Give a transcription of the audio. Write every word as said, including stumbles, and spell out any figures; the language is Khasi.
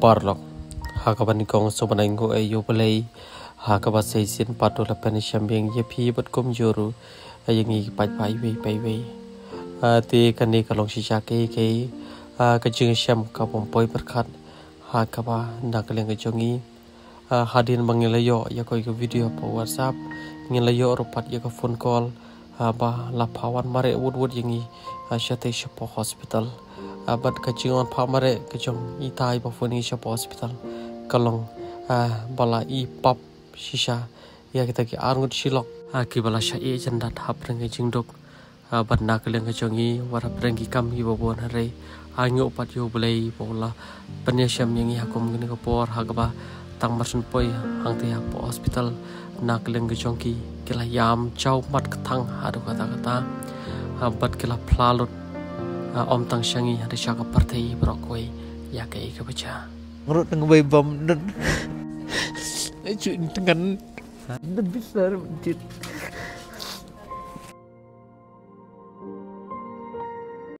Paralok, ha kaba nyngkong sngewbha ban ai nguh ïa U Blei ha kaba sa shisien pat u la pynïashem ïa ngi, ïa phi bad kumjuh ruh ïa ngi pat pat iwei pa iwei. Ah, te kane ka long shisha kaei kaei, ah, ka jingshem kabym poi pyrkhat ha kaba na ka liang ka jong ngi. Ah, hadien ba ngi la ïoh ïa kawei ka video hapoh WhatsApp, ngi la ïoh ruh pat ïa ka phone call, ah, ba la phah wan mareh wut wut ïa ngi, ah, shatei shapoh hospital. Ah, bad ka jingwan phah mareh ka jong itai ba phone ïa ngi shapoh hospital ka long, ah, ba la i pap shisha ïa kita ki arngut shilok, ah, kiba la shah ïeh jan dat hapdeng ka jingduk. Ah, bad na ka liang ka jong ngi, wat hapdeng ki kam kiba bun, hynrei ai nguh pat ïa U Blei ba u la pynïashem ïa ngi ha kum kane ka por, ha kaba tang mar shen poi hangtei hapoh hospital na ka liang ka jong ki, ki la ïam jaw mat kthang haduh katta katta. Ah, bad ki la phla lut, ah, ym tang sha ngi hynrei sha ka pyrthei baroh kawei ïa kaei kaba jia. Ngarut nang bai bam dan. Ai, cuin tengan. Dan besar dit.